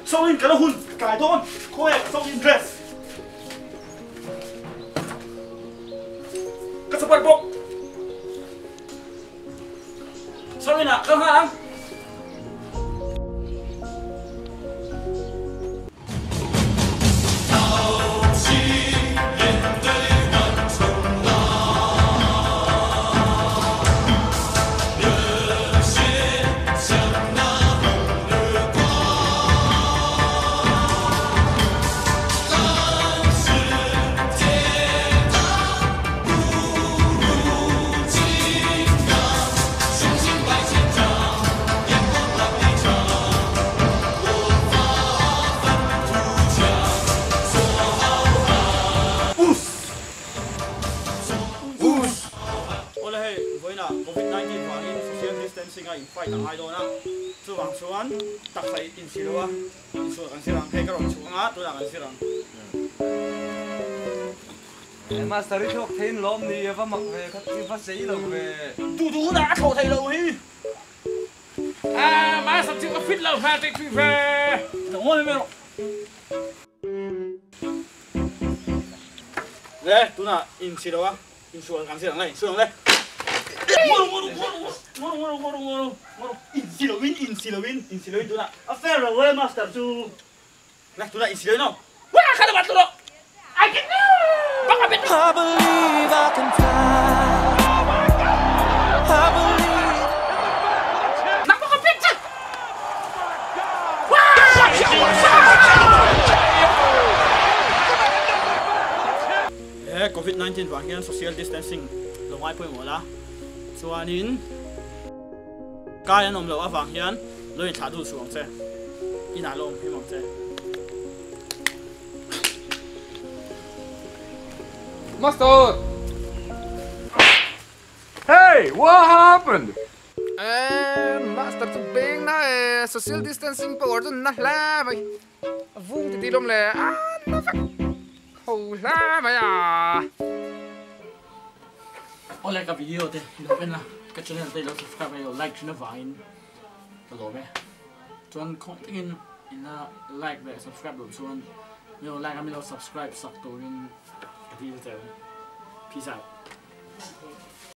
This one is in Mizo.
Sawin ka la hun ka tlai dawn khawnge ka sawin dress ka chapal bawk sawin ah kal nghal ang. Awle hei vawiinah covid 19 vangin social distancing a in fight a ngai dawn a, chuvang chuan taksa insi lo a insual kan zir ang, hei ka rawn chhuk anga tunah kan zir ang. Master i thlawk theiin lawm ni a va mak ve kha i va sei lo ve. Duh duh hunah a thlawh theih loh hi. Ah master chu ka fit lo hna tih tui ve. Lo ngawi mai rawh. Le tunah insi lo a insual kan zir ang le insual ang le. Ngawi ngawi ngawi ngawi ngawi ngawi ngawi ngawi insi lo in insi lo in insi lo in tunah a fair lo e master chu. Le tunah insi lo in aw. Wah kha lamah tlu rawh. I believe I can fly. I believe. He covid 19 vang hian social distancing lo ngai pawimawh la chuanin kai an awm loh avang hian lo inthlah dul suh ang che inah lo awm him ang che. Master! Hey, what happened? Eh, master chu beng na e, social distancing power chu na hla mai. A vung ti ti lawm le, a na vek. Ho hla mai a. Awle ka video te i lo en a, ka channel te i lo subscribe a i lo like thin avangin ka lawm e. Chuan khawng takin ina like leh subscribe loh chuan min lo like a min lo subscribe sak turin ka dil cheu. Peace out.